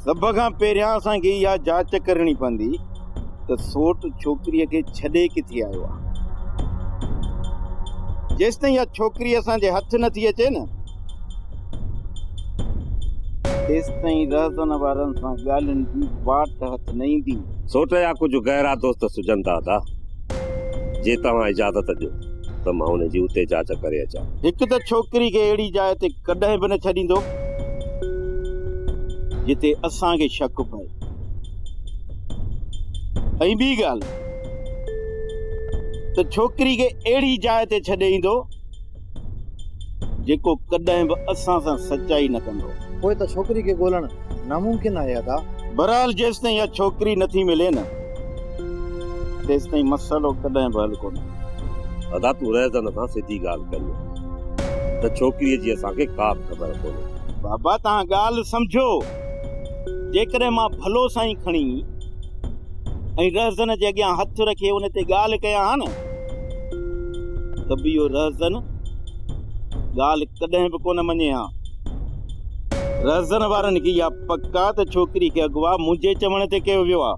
سڀ کان پهريان اسان کي اها جاچ ڪرڻي پوندي ته سوٽ ڇوڪريء کي ڇڏي ڪٿي آيو آهي. جيستائين اها ڇوڪري اسان جي هٿ نه ٿي اچي نه، تيستائين رهزن وارن سان ڳالهين جي واٽ هٿ نه ايندي. سوٽ جا ڪجهه گهرا دوست سجهن ٿا ادا، جي توهان اجازت ڏيو ته مان انهن جي اتي جاچ ڪري اچان. هڪ ته ڇوڪري کي اهڙي جاء تي ڪڏهن به نه ڇڏيندو، جتي اسان کي شڪ پئي ۽ ٻي ڳالهه ته ڇوڪري کي اهڙي جاء تي ڇڏي ايندو، جيڪو ڪڏهن به اسان سان سچائي نه ڪندو. پوء ته ڇوڪري کي ڳولڻ ناممڪن آهي ادا. بهرحال جيستائين اها ڇوڪري نه ٿي ملي نه تيستائين مسئلو ڪڏهن به حل ڪونه ٿيندو. ادا تون رهزن سان سڌي ڳالهه ڪريو ته ڇوڪريء جي اسان کي ڪا به خبر ڪونهي. بابا توهان ڳالهه سمجهو جيڪڏهن مان ڀلو سائين کڻي ۽ رهزن جي اڳيان هٿ رکي ان تي ڳالهه ڪيان ها نه ته به اهو رهزن ڳالهه ڪڏهن به ڪونه مڃي ها. رهزن وارن کي اها پڪ آ ته ڇوڪري کي اغوا منهنجي چوڻ تي ڪيو ويو آ،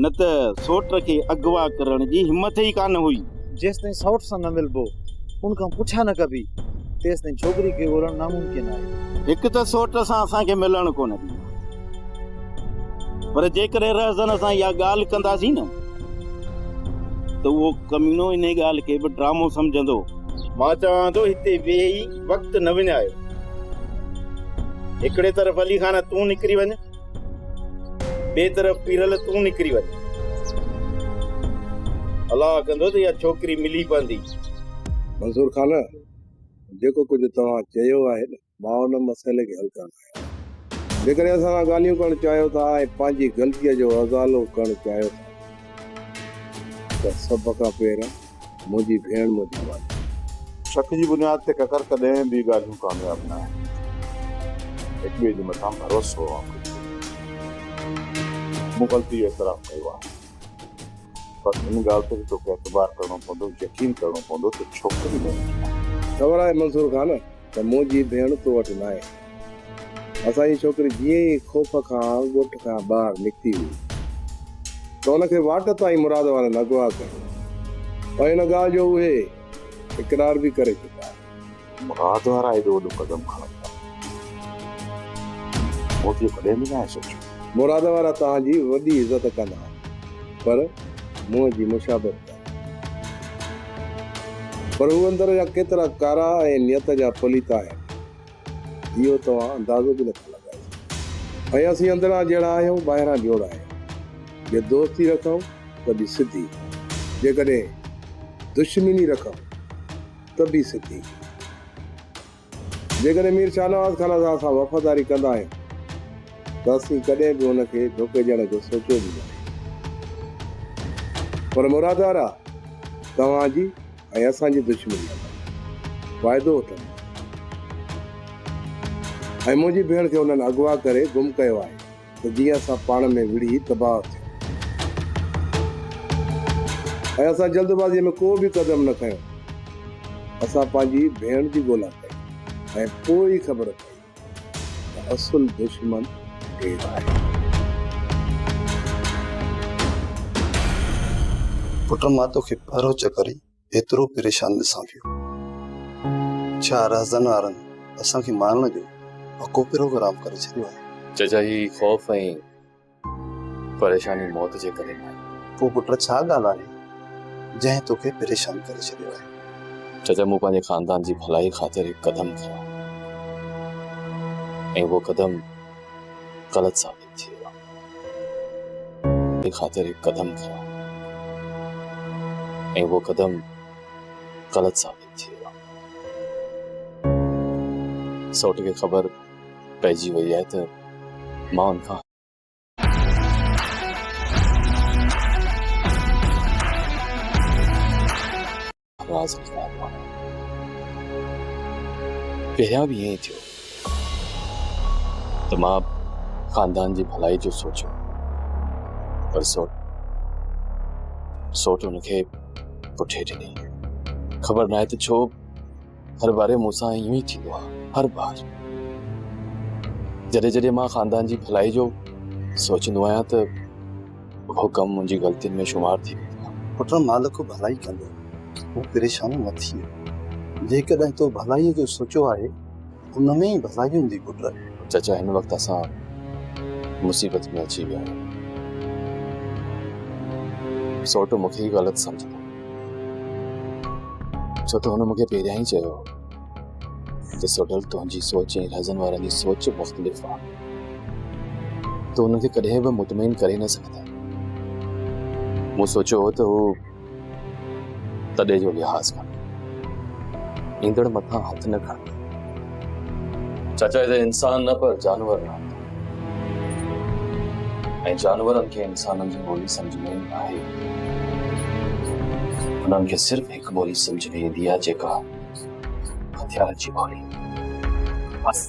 نه ته سوٽ کي اغوا ڪرڻ جي همٿ ئي ڪانه هئي. جيستائين سئوٽ سان نه ملبو، ان کان پڇا نه ڪبي، تيستائين ڇوڪري کي ڳولڻ ناممڪن آهي. هڪ ته سوٽ سان اسان کي ملڻ ڪونه ڏيندا، پر جيڪڏهن رهزن سان اها ڳالهه ڪنداسين نه ته اهو ڪميڻو انهي ڳالهه کي به ڊرامو سمجهندو. مان چوان ٿو هتي ويهي وقت نه وڃايو. هڪڙي طرف علي خان تون نڪري وڃ، ٻئي طرف پيرل تون نڪري وڃ. الله ڪندو ته اها ڇوڪري ملي پوندي. منصور خان، جيڪو ڪجهه توهان چيو آهي نه، مان ان مسئلي کي حل ڪرڻ آيو آهيان. جيڪڏهن اسان سان ڳالهيون ڪرڻ چاهيو ٿا ۽ پنهنجي غلطيء جو ازالو ڪرڻ چاهيو ٿا ته سڀ کان پهريان منهنجي ڀيڻ منهنجي حوالي ڪريو. شڪ جي بنياد تي ڪڪر ڪڏهن به ڳالهيون ڪامياب نه آهن. هڪ ٻئي جي مٿان ڀروسو هئڻ گهرجي. مون غلطي جو اعتراف ڪيو آهي. پر ان ڳالهه تي به توکي اعتبار ڪرڻو پوندو، يقين ڪرڻو پوندو ته ڇوڪري منهنجي آهي. خبر آهي منصور خان ته منهنجي ڀيڻ تو وٽ ناهي. اسان جي ڇوڪري جيئن ئي خوف کان ڳوٺ کان ٻاهر نڪتي هئي ته ان کي واٽ تان ئي مراد وارن اغوا ڪيو ۽ ان ڳالهه جو اهي اقرار به ڪري چڪا آهن. مراد وارا ايڏو وڏو قدم کڻن ٿا، مون ته اهو ڪڏهن به ناهي سوچيو. مراد وارا توهان جي وڏي عزت ڪندا آهن پر منهن جي مشابهت ڪانهي. پر هو اندر جا ڪيترا ڪارا ۽ نيت جا پليت آهن. اهو توهان اندازو به نٿا لڳائي سگهو ۽ اسين اندران جهڙا آهيون ٻاهران جوڙا آهيون. جي دوستي رکون ته به سڌي، جيڪڏهن دشمني رکون ته به سڌي. جيڪڏهن مير شاهنواز خان سان اسان وفاداري ڪندا آهيون ته اسين ڪڏهن به هن کي ڌوڪي ڏيڻ جو سوچيو به ناهي. پر مراد وارا توهان جي ۽ اسان جي دشمنيء مان فائدو وٺن ٿا ۽ منهنجي ڀيڻ کي انهن اغوا ڪري گم ڪيو آهي ته جيئن اسان پاڻ ۾ وڙهي تباهه ٿيون ۽ اسان جلدبازيء ۾ ڪو به قدم نه کنيو. اسان پنهنجي ڀيڻ جي ڳولا ڪئي ۽ پوء ئي خبر پئي ته اصل دشمن ڪير آهي. پٽ مان توکي پهريون چڪر ئي ايترو پريشان ڏسان پيو. ڇا رهزن وارن اسان کي مارڻ جو پڪو پروگرام ڪري ڇڏيو آهي؟ چچا هي خوف ۽ پريشاني موت جي ڪري ناهي. پوء پٽ ڇا ڳالهه آهي جنهن توکي پريشان ڪري ڇڏيو آهي؟ چچا مون پنهنجي خاندان جي ڀلائي خاطر هڪ قدم کنيو ۽ اهو قدم غلط ثابت ٿي ويو. خاطر هڪ قدم کنيو ۽ اهو قدم غلط ثابت ٿي ويو. سوٽ کي خبر پئجي وئي آهي ته مان ان کان راز لڪايو آهي. پهريان به ائين ئي ٿيو ته مان خاندان جي ڀلائي جو سوچيو پر سوٽ سوٽ ان کي پٺي ڏني. خبر ناهي ته ڇو هر باري مون سان ائين ئي ٿيندو آهي، هر بار. جڏهن جڏهن مان خاندان جي ڀلائي جو سوچيندو آهيان ته اهو ڪم منهنجي غلطين ۾ شمار ٿي ويندو آهي. پٽ مالڪ ڀلائي ڪندو، تون پريشان نه ٿيء. جيڪڏهن تو ڀلائيء جو سوچيو آهي، ان ۾ ئي ڀلائي هوندي پٽ. چاچا هن وقت اسان مصيبت ۾ اچي ويا آهيون. سوٽ مون کي ئي غلط سمجهندو، ڇو ته هن مون کي پهريان ئي چيو هو ته سوڍل تنهنجي سوچ ۽ رهزن وارن جي سوچ مختلف آهي، تون انهن کي ڪڏهن به مطمئن ڪري نه سگهندين. مون سوچيو هو ته هو تڏي جو لحاظ ڪندو، ايندڙ مٿان هٿ نه کڻندو. چاچا هتي انسان نه پر جانور رهن ٿا ۽ جانورن کي انسانن جي ٻولي سمجهه ۾ ناهي ايندي. انهن کي صرف هڪ ٻولي سمجهه ۾ ايندي آهي جيڪا هٿيارن جي ٻولي. بس.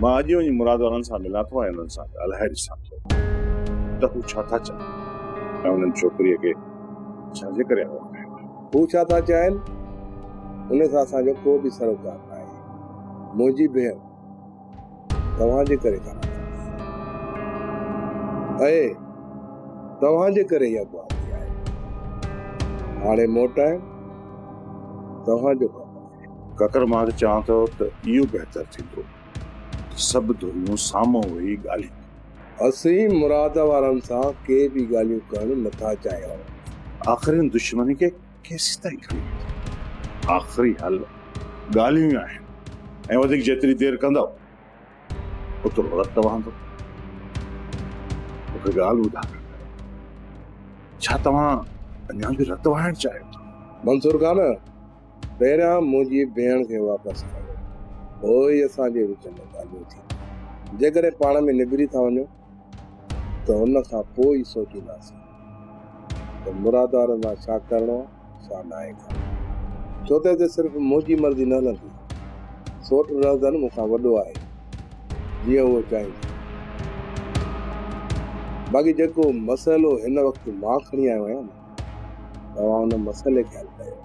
مان اڄ ئي وڃي مراد وارن سان ملان ٿو ۽ انهن سان ڳالهائي ڏسان ٿو ته هو ڇا ٿا چاهين ۽ انهن ڇوڪريء کي ڇا جي ڪري اغوا ڪيو آهي. هو ڇا ٿا چاهين، ان سان اسان جو ڪو به سروڪار ناهي. منهنجي ڀيڻ توهان جي ڪري خراب ٿي ۽ توهان جي ڪري ئي اغوا ٿي آهي. هاڻي موٽائڻ توهان جو ڪم آهي. ڪڪر مان ته چوان ٿو ته اهو بهتر ٿيندو ته سڀ ڌريون سامهون ويهي ڳالهيون ڪن. اسين مراد وارن سان ڪي به ڳالهيون ڪرڻ نٿا چاهيون. آخر هن دشمني کي ڪيسيتائين کڻي ويندو؟ آخري حل ڳالهيون ئي آهن ۽ وڌيڪ جيتري دير ڪندؤ اوترو رت وهندو. مون کي ڳالهه ٻڌاء ڪاڪا، ڇا توهان اڃا به رت وهائڻ چاهيو ٿا؟ منصور خان، پهريان منهنجي ڀيڻ کي واپس ڪريو، پوء ئي اسان جي وچ ۾ ڳالهيون ٿينديون. جيڪڏهن پاڻ ۾ نبري ٿا وڃو ته ان کان پوء ئي سوچينداسين ته مرادوارن سان ڇا ڪرڻو آهي، ڇا ناهي ڪرڻو. ڇو ته هتي صرف منهنجي مرضي نه هلندي. سوٽ رهزن مون کان وڏو آهي، جيئن اهو چاهيندو. باقي جيڪو مسئلو هن وقت مان کڻي آيو آهيان نه، توهان ان مسئلي کي حل ڪيو.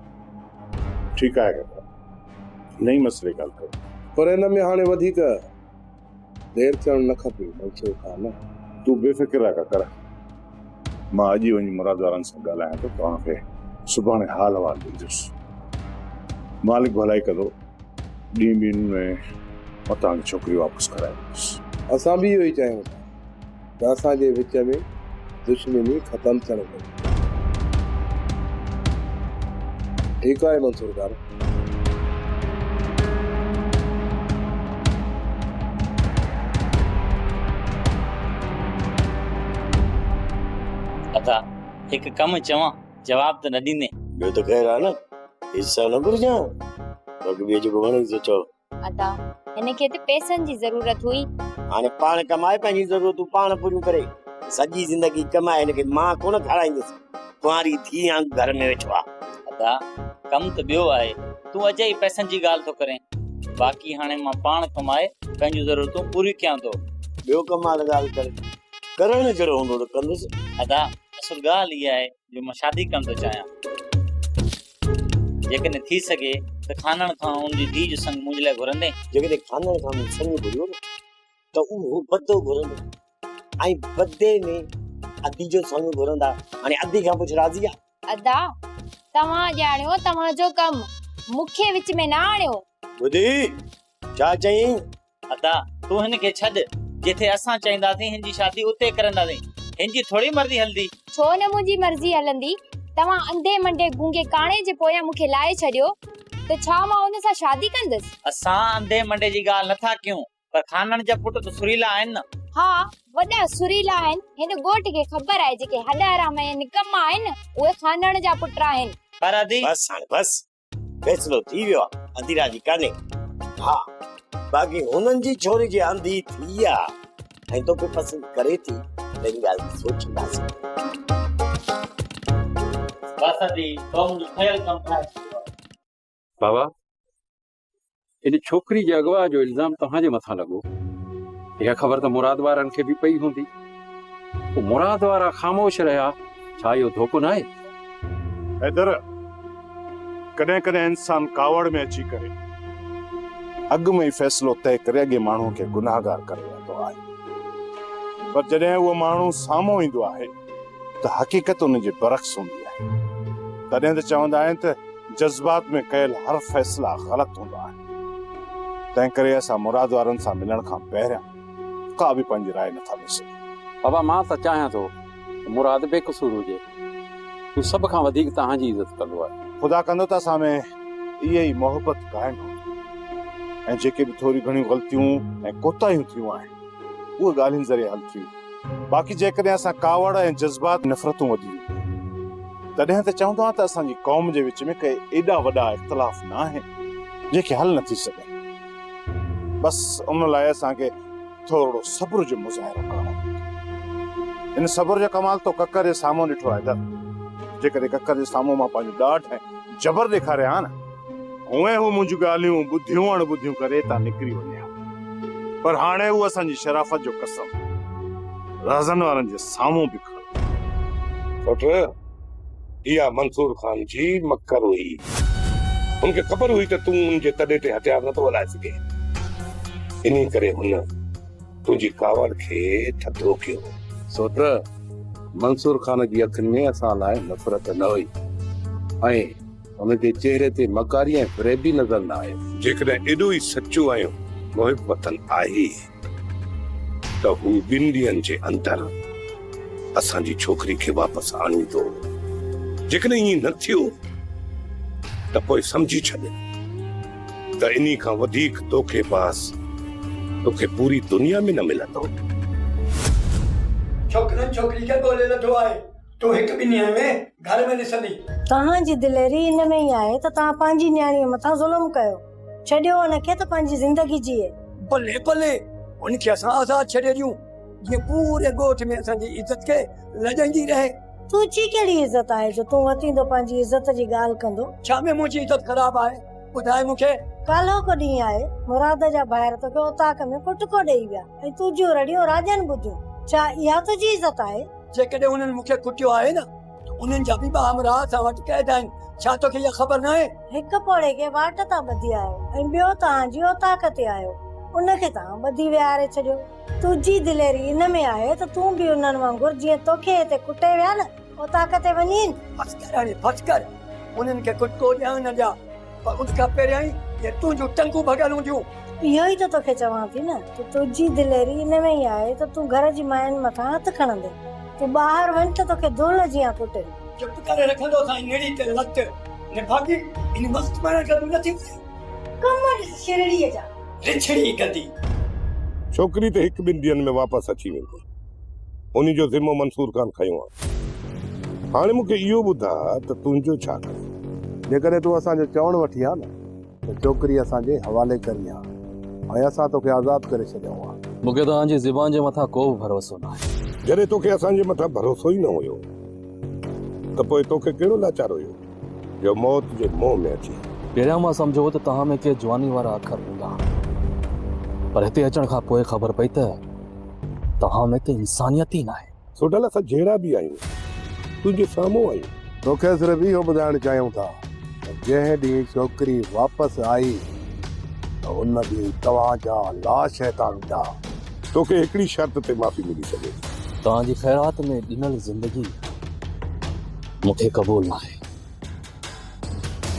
ٺيڪ آهي ڪاڪا، نئين مسئلي کي حل ڪيو. پر ان ۾ هاڻي وڌيڪ دير ٿيڻ نه کپي منصور خان. تون بي فڪر رهه ڪاڪا، مان اڄ ئي وڃي مراد وارن سان ڳالهايان ٿو، توهان کي سڀاڻي حال احوال ڏيندس. مالڪ ڀلائي ڪندو، ڏينهن ٻن ۾ مان توهان کي ڇوڪري واپس ڪرائي ڏيندس. اسان به اهو ئي چاهيون ٿا. ته اسان جي وچ ۾ دشمني ختم ٿيڻ گهرجي. ٺيڪ آهي منصور خان. ادا هڪ ڪم چوان جواب ته نه ڏيندين. ٻيو ته خير آ نه حصا نه گهرجان باقي ٻيو جيڪو وڻئي سو چئو. ادا هن کي ته پئسن جي ضرورت هئي. هاڻي پاڻ ڪمائي پنهنجون ضرورتون پاڻ پوريون ڪري. سڄي زندگي ڪمائي هن کي مان ڪونه کارائيندس. ڪنواري ڌيء آنگ گهر ۾ ويٺو آ. ادا ڪم ته ٻيو آهي تون اجائي پئسن جي ڳالهه ٿو ڪرين. باقي هاڻي مان پاڻ ڪمائي پنهنجون ضرورتون پوريون ڪيان ٿو. ٻيو ڪم آ ته ڳالهه ڪر. ڪرڻ جهڙو هوندو ته ڪندس. ادا اصل ڳالهه اها آهي جو مان شادي ڪرڻ ٿو چاهيان. جيڪڏهن ٿي سگهي ته خانڻ کان ان جي ڌيء جو سڱ منهنجي لاء گهرندين؟ جيڪڏهن خانڻ کان مون سڱ گهريو نه ته اهو بدو گهرندو ۽ بدي ۾ ادي جو سڱ گهرندا. هاڻي ادي کان پڇ راضي آ؟ ادا، توهان ڄاڻيو توهان جو ڪم، مون کي وچ ۾ نه آڻيو. ٻڌي، ڇا چيائين؟ ادا، تون هن کي ڇڏ، جتي اسان چاهينداسين هن جي شادي اتي ڪرنداسين. هن جي ٿوري مرضي هلندي. ڇو نه منهنجي مرضي هلندي؟ توهان انڌي منڊي گونگي ڪاڻي جي پويان مون کي لائي ڇڏيو ته ڇا مان ان سان شادي ڪندس؟ اسان انڌي منڊي جي ڳالهه نه ٿا ڪيون، پر خانڻ جا پٽ ته سريلا آهن نه. ها، وڏا سريلا آهن. هن ڳوٺ کي خبر آهي جيڪي هڏ حرام ۽ نڪما آهن، اهي خانڻ جا پٽ آهن. پر ادي! بس هاڻي بس. فيصلو ٿي ويو آ انڌي راضي ڪانهي. ها باقي هنن جي ڇوري جي انڌي ٿي آ ۽ توکي پسند ڪري ٿي ته ان ڳالهه تي سوچينداسين. بس ادي تو منهنجو ٺهيل ڪم ٺاهي ڇڏيو آ. بابا ان ڇوڪري جي اغوا جو الزام توهان جي مٿان لڳو. اها خبر ته مراد وارن کي به پئي هوندي. پوء مراد وارا خاموش رهيا، ڇا اهو ڌوڪو ناهي؟ حيدر، ڪڏهن ڪڏهن انسان ڪاوڙ ۾ اچي ڪري اڳ ۾ ئي فيصلو طئي ڪري اڳئين ماڻهوء کي گنهگار ڪري ويندو آهي. پر جڏهن اهو ماڻهو سامهون ايندو آهي ته حقيقت ان جي برعڪس هوندي آهي. تڏهن ته چوندا آهن ته جذبات ۾ ڪيل هر فيصلا غلط هوندا آهن. تنهنڪري اسان مراد وارن سان ملڻ کان پهريان ڪا به پنهنجي راء نٿا ڏئي سگهون. بابا مان ته چاهيان ٿو ته مراد بي قصور هجي. هو سڀ کان وڌيڪ توهان جي عزت ڪندو آهي. خدا ڪندو ته اسان ۾ اها ئي محبت قائم هوندي ۽ جيڪي به ٿوريون گهڻيون غلطيون ۽ ڪوتاهيون ٿيون آهن اهي ڳالهين ذريعي حل ٿي وينديون. باقي جيڪڏهن اسان ڪاوڙ ۽ جذبات نفرتون وڌي وينديون تڏهن ته چوندو آهيان ته اسان جي قوم جي وچ ۾ ڪي ايڏا وڏا اختلاف نه آهن جيڪي حل نه ٿي سگهن. بس ان لاء اسان کي ٿورڙو صبر جو مظاهرو ڪرڻو پوندو. ان صبر جو ڪمال تو ڪڪر جي سامهون ڏٺو آهي در. جيڪڏهن ڪڪر جي سامهون مان پنهنجو ڏاڍ ۽ جبر ڏيکاريان ها نه، هونئن هو منهنجون ڳالهيون ٻڌيون اڻ ٻڌيون ڪري اتان نڪري وڃي ها. پر هاڻي هو اسان جي شرافت جو قسم رهزن وارن جي سامهون به کڻندو. پٽ، اها منصور خان جي مڪر هئي. هن کي خبر هئي ته تون ان جي تڏي تي هٿيار نٿو هلائي سگهين. انهي ڪري هن تنهنجي ڪاوڙ کي ٿڌو ڪيو. سوٽ، منصور خان جي اکين ۾ اسان لاء نفرت نه هئي ۽ هن جي چهري تي مڪاري ۽ فريب به نظر نه آيو. جيڪڏهن ايڏو ئي سچو ۽ محب وطن آهي ته هو ٻن ڏينهن جي اندر اسان جي ڇوڪري کي واپس آڻيندو. جيڪڏهن ائين نه ٿيو ته پوء سمجهي ڇڏ ته انهي کان وڌيڪ دوکي باز توکي پوري دنيا ۾ نه ملندو. ڇوڪرن ڇوڪري کي ڳولي لڌو آهي. تون هڪ ٻن ڏينهن ۾ گهر ۾ ڏسندين. توهان جي دليري ان ۾ ئي آهي ته توهان پنهنجي نياڻيء مٿان ظلم ڪيو. ڇڏيو ان کي ته پنهنجي زندگي جيئي. بلي بلي هن کي اسان آزاد ڇڏي ڏيون جيئن پوري ڳوٺ ۾ اسان جي عزت کي لڄائيندي رهي. تنهنجي ڪهڙي عزت آهي جو تون وتيندو پنهنجي عزت جي ڳالهه ڪندو. ڇا ۾ منهنجي عزت خراب آهي ٻڌاء مون کي. ڪالهوڪو ڏينهن آهي مراد جا ڀائر توکي اوطاق ۾ ڪٽڪو ڏيئي ويا ۽ تنهنجون رڙيون راڄن ٻڌيون. ڇا اها تنهنجي عزت آهي؟ جيڪڏهن انهن مون کي ڪٽيو آهي نه ته انهن جا به ٻه همراهه اسان وٽ قيد آهن، ڇا توکي اها خبر ناهي؟ هڪ پوڙهي کي واٽ تان ٻڌي آيو ۽ ٻيو توهان جي اوطاق تي آيو، ان کي توهان ٻڌي ويهاري ڇڏيو. تنهنجي دليري ان ۾ آهي ته تون به انهن وانگر جيئن توکي هتي ڪٽي ويا نه، اوطاق تي وڃين. بس ڪر هاڻي، بس ڪر. انهن کي ڪٽڪو ڏيان نه ڏيان، پر ان کان پهريائين اهي تنهنجون ٽنگون ڀڳل هونديون. اهو ئي ته توکي چوان ٿي نه ته تنهنجي دليري ان ۾ ئي آهي ته تون گهر جي ماين مٿان هٿ کڻندين. تون ٻاهر وڃ ته توکي دهل جيان ڪٽين. چپ ڪري رکندوسانء نڙي تي لت. نڀاڳي، ان وقت مرڻ کان تون نٿي وڃين. ڪم ڏس شرڙيء جا. رڇڙي گندي. ڇوڪري ته هڪ ٻن ڏينهن ۾ واپس اچي ويندي. انهي جو ذمو منصور خان کنيو آهي. هاڻي مون کي اهو ٻڌاء ته تنهنجو ڇا ڪيو؟ جيڪڏهن تون اسان جو چوڻ وٺين ها نه ته ڇوڪري اسان جي حوالي ڪرين ها ۽ اسان توکي آزاد ڪري ڇڏيون ها. مون کي توهان جي زبان جي مٿان ڪو به ڀروسو ناهي. جڏهن توکي اسان جي مٿان ڀروسو ئي نه هيو ته پوء توکي ڪهڙو لاچار هيو جو موت جي منهن ۾ اچين. پهريان مان سمجهيو هو ته توهان ۾ ڪي جواني وارا اکر هوندا پر هتي اچڻ کان پوء خبر پئي ته توهان ۾ ته انسانيت ئي ناهي. سوڍل اسان جهڙا به آهيون تنهنجي سامهون آهيون. توکي صرف اهو ٻڌائڻ چاهيون ٿا ته جنهن ڏينهن ڇوڪري واپس آئي ته ان ڏينهن توهان جا لاش هتان ويندا. توکي هڪڙي شرط تي معافي ملي سگهي ٿي. توهان جي خيرات ۾ ڏنل زندگي مون کي قبول ناهي.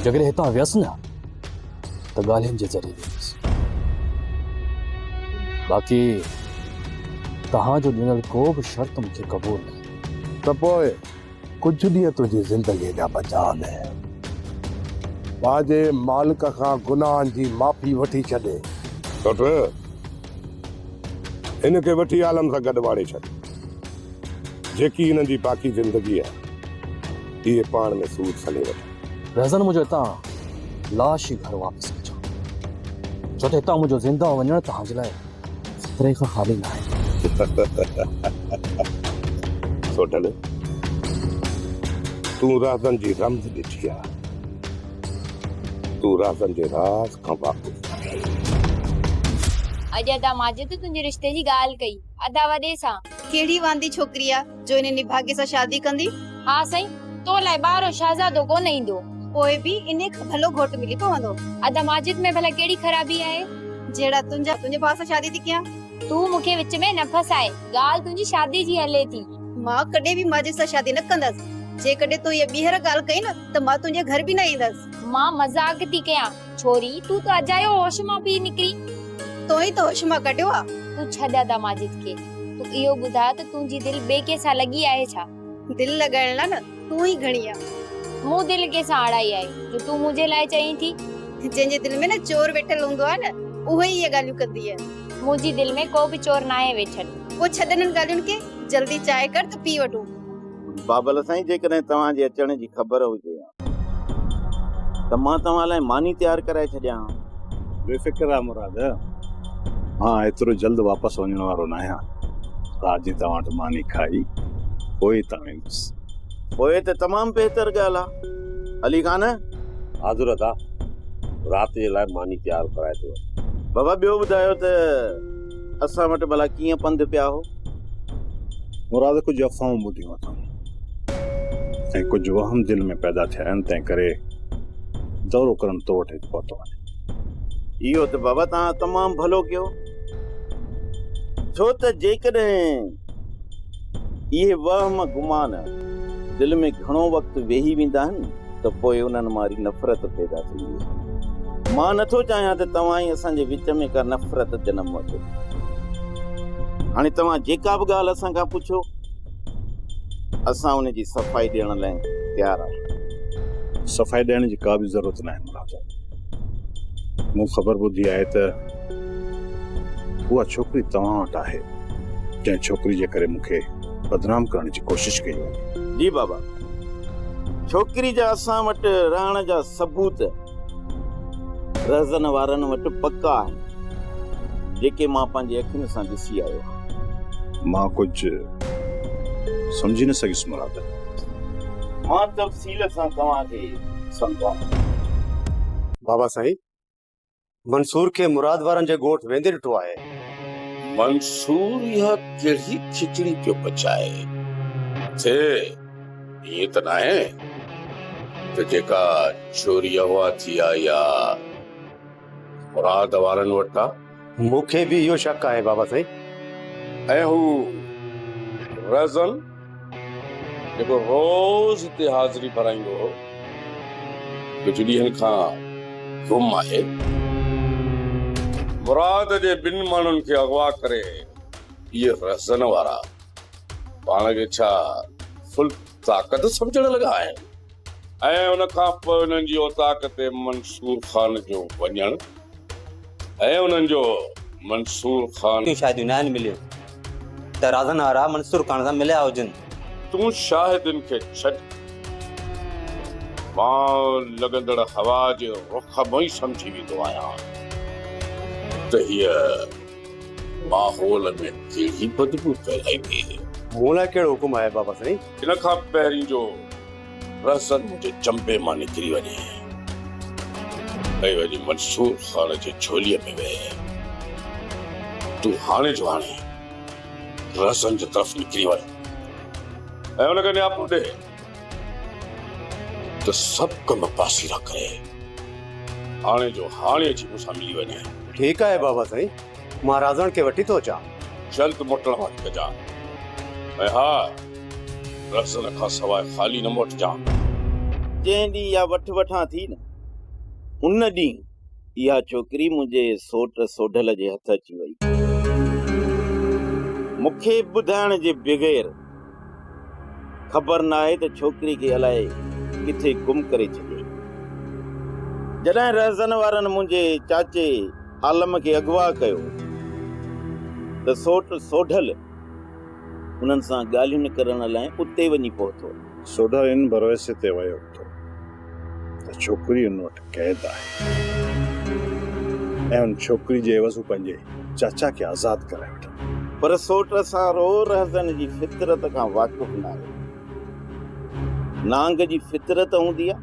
جيڪڏهن هتان ويس نه ته ڳالهين جي ذريعي ويندس. باقي توهان جو ڏنل ڪو به شرط مون کي قبول ناهي. ته پوء ڪجهه ڏينهن تنهنجي زندگيء جا بچا آهن. پنهنجي مالڪ کان گناهن جي معافي وٺي ڇڏ. سوٽ، هن کي وٺي عالم سان گڏ واڙي ڇڏ. جيڪي هنن جي باقي زندگي آهي، اهي پاڻ ۾ سور سلي وٺن. رهزن منهنجو هتان لاش ئي گهر واپس اچو، ڇو ته هتان منهنجو زنده وڃڻ توهان جي لاء خطري کان خالي ناهي. سوڍل، تون رازن جي رمز ڏٺي آ. تون رازن جي راز کان واقف ناهين. اڄ ادا ماجد تنهنجي رشتي جي ڳالهه ڪئي. ادا وڏي سان. ڪهڙي واندي ڇوڪري آ جو انهي نڀاڳي سان شادي ڪندي. ها سائين، تو لاء ٻاهرو شهزادو ڪونه ايندو. پوء به انهي کان ڀلو گهوٽ ملي پوندو. ادا ماجد ۾ ڀلا ڪهڙي خرابي آهي؟ جهڙا تنهنجا، تنهنجي ڀاء سان شادي ٿي ڪيان. تون مون کي وچ ۾ نه ڦاساء، ڳالهه تنهنجي شادي جي هلي ٿي. مان ڪڏهن به ماجد سان شادي نه ڪندس. جيڪڏهن تو اها ٻيهر ڳالهه ڪئي نه ته مان تنهنجي گهر به نه ايندس. مان مذاق ٿي ڪيان. ڇوري، تون ته اجايو هوش مان پئي نڪرين. تو ئي ته هوش مان ڪڍيو آ. تون ڇڏ ادا ماجد کي. تون اهو ٻڌاء ته تنهنجي دل ٻئي ڪنهن سان لڳي آهي ڇا؟ دل لڳائڻ لاء نه تون ئي گهڻي آ. مون دل ڪنهن سان اڙائي آهي جو تون منهنجي لاء چئين ٿي؟ جنهن جي دل ۾ نه چور ويٺل هوندو آهي نه اهو ئي اهي ڳالهيون ڪندي آهي. منهنجي دل ۾ ڪو به چور ناهي ويٺل. پوء ڇڏ انهن ڳالهين کي، جلدي چانهه ڪر ته پي وٺون. بابل سائين جيڪڏهن توهان جي اچڻ جي خبر هجي ها ته مان توهان لاء ماني تيار ڪرائي ڇڏيان ها. بي فڪر رهه مراد، مان ايترو جلد واپس وڃڻ وارو ناهيان. رات جي توهان وٽ ماني کائي پوء هتان ويندس. پوء ته تمام بهتر ڳالهه آ. علي خان! حاضر ادا، رات جي لاء ماني تيار ڪرائي ٿو وڃان. بابا ٻيو ٻڌايو ته اسان وٽ ڀلا ڪيئن پنڌ پيا هو؟ مراد ڪجهه افواهون ٻڌيون اٿم ۽ ڪجهه وهم دل ۾ پيدا ٿيا آهن، تنهن ڪري دورو ڪرڻ تو وٽ هت پهتو آهيان. اهو ته بابا توهان تمام ڀلو ڪيو، ڇو ته جيڪڏهن اهي وهم گمان دل ۾ گهڻو وقت ويهي ويندا آهن ته پوء انهن مان وري نفرت پيدا ٿيندي آهي. مان نٿو چاهيان ته توهان ۽ اسان جي وچ ۾ ڪا نفرت جنم وٺي. هاڻي توهان جيڪا به ڳالهه اسان کان پڇو، اسان ان جي صفائي ڏيڻ لاء تيار آهيون. صفائي ڏيڻ جي ڪا به ضرورت ناهي مراد. مون خبر ٻڌي آهي ته اها ڇوڪري توهان وٽ آهي، جنهن ڇوڪري جي ڪري مون کي بدنام ڪرڻ جي ڪوشش ڪئي وڃي. جي بابا، ڇوڪري جا اسان وٽ رهڻ جا ثبوت رهزن وارن وٽ پڪا آهن، جيڪي مان پنهنجي اکين سان ڏسي آيو آهيان. مان ڪجهه سمجهي نه سگهيس مراد. مان تفصيل سان توهان کي سمجهايان. بابا سائين، منصور کي مراد وارن جي ڳوٺ ويندي ڏٺو آهي. منصور اها ڪهڙي کچڙي پيو پچائي؟ ٿي ائين ته ناهي ته جيڪا ڇوري اغوا ٿي آئي آ مراد وارن وٽ آ؟ مون کي به اهو شڪ آهي بابا سائين. ۽ هو رهزن جيڪو روز هتي حاضري ڀرائيندو هو، ڪجهه ڏينهن کان گم آهي. مراد جي ٻن ماڻهن کي اغوا ڪري اهي رهزن وارا پاڻ کي ڇا فل طاقت سمجهڻ لڳا آهن ۽ ان کان پوء انهن جي اوطاق تي منصور خان جو وڃڻ ۽ انهن جو منصور خان. ڪيون شاهديون ناهن مليون ته رازن وارا منصور خان سان مليا هجن. تون شاهدين کي ڇڏ، مان لڳندڙ هوا جي رخ مان ئي سمجهي ويندو آهيان ته هيء ماحول ۾ ڪهڙي بدبو ڦهلائيندي. مون لاء ڪهڙو حڪم آهي بابا سائين؟ ان کان پهرين جو رهزن منهنجي چنبي مان نڪري وڃي ۽ وڃي منصور خان جي جهوليء ۾ ويهي. تون هاڻي جو هاڻي رهزن جي طرف نڪري وڃ ۽ ان کي نياپو ڏي ته سڀ ڪم پاسيرا ڪري هاڻي جو هاڻي اچي مون سان ملي وڃي. ٺيڪ آهي بابا سائين، مان رازڻ کي وٺي ٿو اچان. جلد موٽڻ واري ڪجان ۽ ها رهزن کان سواء خالي نه موٽجان. جنهن ڏينهن اها وٺ وٺان ٿي نه، ان ڏينهن اها ڇوڪري منهنجي سوٽ سوڍل جي هٿ اچي وئي. مون کي ٻڌائڻ جي بغير خبر ناهي ته ڇوڪري کي الائي ڪٿي گم ڪري ڇڏيائين. جڏهن رهزن وارن منهنجي چاچي عالم کي اغوا ڪيو ته سوٽ سوڍل انهن سان ڳالهين ڪرڻ لاء اتي وڃي پهتو. سوڍل ان ڀروسي تي ويو ٿو ته ڇوڪري ان وٽ قيد آهي ۽ ان ڇوڪري جي عيوض هو پنهنجي چاچا کي آزاد ڪرائي وٺندو. پر سوٽ سارو رهزن جي فطرت کان واقف ناهي. نانگ جي فطرت هوندي آ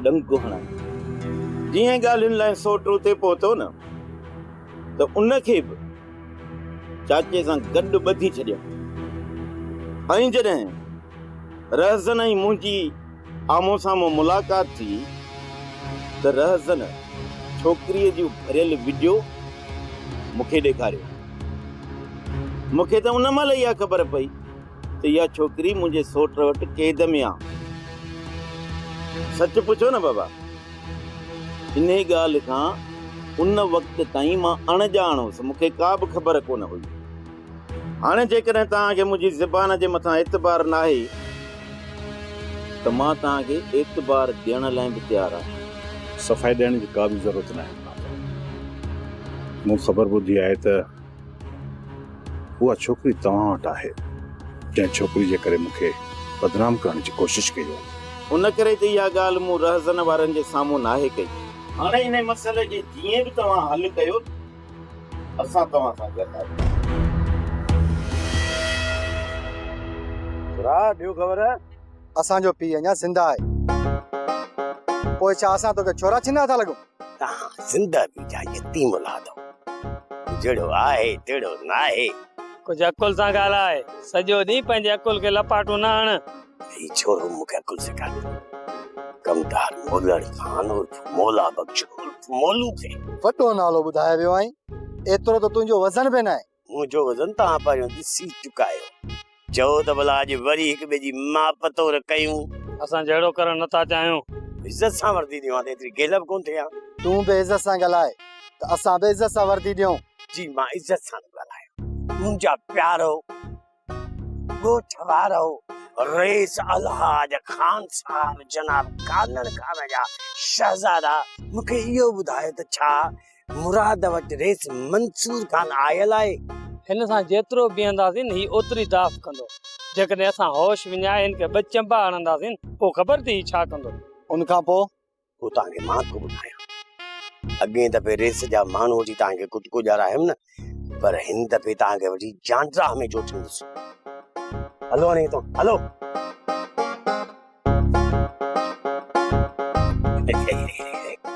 ڏنگ هڻڻ. جيئن ڳالهين لاء سوٽ اتي پهتو نه ته ان کي به چاچي سان گڏ ٻڌي ڇڏيائون ۽ جڏهن رهزن ۽ منهنجي آمهون سامهون ملاقات ٿي ته رهزن ڇوڪريء جون ڀريل وڊيو مون کي ڏيکاريو. مون کي ته ان مهل اها خبر پئي ته اها ڇوڪري منهنجي سوٽ وٽ قيد ۾ آ. سچ پڇو نه بابا، انهي ڳالهه کان ان وقت تائين مان اڻ ڄاڻ هوس، مون کي ڪا به خبر ڪونه هئي. هاڻي جيڪڏهن توهان کي منهنجي زبان جي مٿان اعتبار ناهي ته مان توهان کي اعتبار ڏيڻ لاء به تيار آهيان. صفائي ڏيڻ جي ڪا به ضرورت ناهي بابا. مون خبر ٻڌي آهي ته اها ڇوڪري توهان وٽ آهي، جنهن ڇوڪري جي ڪري مون کي بدنام ڪرڻ جي ڪوشش ڪئي وئي. ان ڪري ته اها ڳالهه مون رهزن وارن جي سامهون ناهي ڪئي. هاڻي انهي مسئلي کي جيئن به توهان حل ڪيو، اسان توهان سان گڏ آهيون. ڇورا ڏيو خبر. اسان جو پيء اڃا زنده آهي. پوء ڇا اسان توکي ڇورا ڇنا ٿا لڳون؟ توهان زنده به جا يتيم اولاد آهيو. جهڙو آهي تهڙو ناهي. ڪجهه عقل سان ڳالهاء. سڄو ڏينهن پنهنجي عقل کي لپاٽون نه هڻ. هي ڇورو مون کي عقل سيکاري ٿو. ڪمدار مولڻ خان عرف مولا بخش عرف مولو کي. وڏو نالو ٻڌائي ويو آهين. ايترو ته تنهنجو وزن به ناهي. منهنجو وزن توهان پهريون ڏسي چڪا آهيو. چئو ته ڀلا اڄ وري هڪ ٻئي جي ماپ تور ڪيون. اسان جهيڙو ڪرڻ نه ٿا چاهيون. عزت سان وردي ڏيون ها ته ايتري گيلهه به ڪونه ٿئي ها. تون به عزت سان ڳالهاء ته اسان به عزت سان وردي ڏيون. جي مان عزت سان ٿو ڳالهايان. منهنجا پيارو ڳوٺ وارو رئيس الحاج خان صاحب جناب ڪانڻ خان جا شهزادا مون کي اهو ٻڌايو ته ڇا مراد وٽ رئيس منصور خان آيل آهي؟ هن سان جيترو بيهنداسين هي اوتري داف ڪندو. جيڪڏهن اسان هوش وڃائي هن کي ٻه چنبا هڻنداسين پوء خبر ٿي هي ڇا ڪندو. ان کان پوء؟ پوء توهان کي مان ٿو ٻڌايان. اڳئين دفعي ريس جا ماڻهو وٺي توهان کي ڪٽڪو ڏيارايم نه، پر هن دفعي توهان کي وٺي جانڊراهه ۾ جوٽيندس. هلو هاڻي هتان هلو.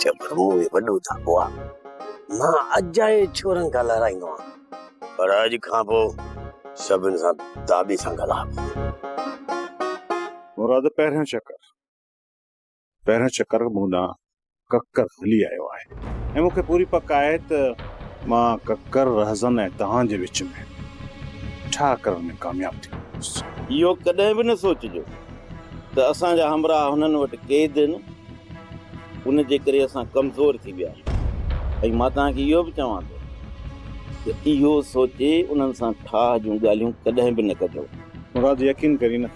جبر مون ۾ وڏو ڌاڳو آ. مان اجائي ڇورن کان لهرائيندو آهيان، پر اڄ کان پوء سڀن سان داٻي سان ڳالهائبو. مراد پهريون چڪر پهريون چڪر مون ڏانهن ڪڪر هلي آيو آهي ۽ مون کي پوري پڪ آهي ته مان ڪڪر، رهزن ۽ توهان جي وچ ۾ ٺاهه ڪرڻ ۾ ڪامياب ٿي ويندس. اهو ڪڏهن به نه سوچجو ته اسان جا همراهه هنن وٽ قيد آهن، ان جي ڪري اسان ڪمزور ٿي ويا آهيون ۽ مان توهان کي اهو به چوان ٿو ته اهو سوچي انهن سان ٺاهه جون ڳالهيون ڪڏهن به نه ڪجو. مراد يقين ڪرين نه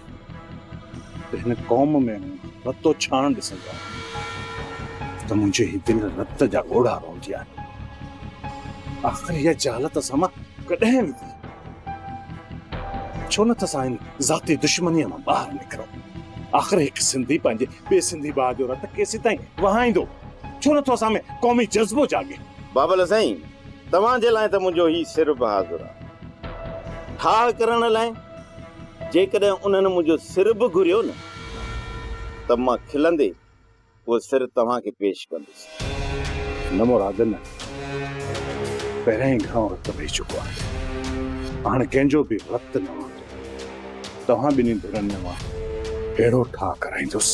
ته هن قوم ۾ مون رتو ڇاڻ ڏسندو آهيان ته منهنجي هي دل رت جا ڳوڙها روئندي آهي. آخر اها جهالت اسان مان ڪڏهن ويندي؟ ڇو نه ته اسان هن ذاتي دشمنيء مان ٻاهر نڪرون؟ آخر هڪ سنڌي پنهنجي ٻئي سنڌي ڀاء جو رت ڪيسيتائين وهائيندو؟ ڇو نه ٿو اسان ۾ قومي جذبو جاڳي؟ بابل سائين، توهان جي لاء ته منهنجو هي سر به حاضر آهي. ٺاهه ڪرڻ لاء جيڪڏهن انهن منهنجو سر به گهريو نه ته مان کلندي اهو سر توهان کي پيش ڪندس. نه مراد نه، پهريان ئي گهڻو رت وهي چڪو آهي، هاڻ ڪنهن جو به رت نه وهندو. توهان ٻنهي ڌرين ۾ مان اهڙو ٺاهه ڪرائيندس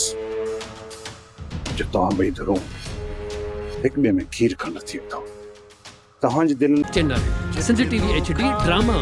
جو توهان ٻئي ڌرون هڪ ٻئي ۾ کير کنڊ ٿي ويندؤ. توهان جي دلين. Channel Sindh T V H D drama.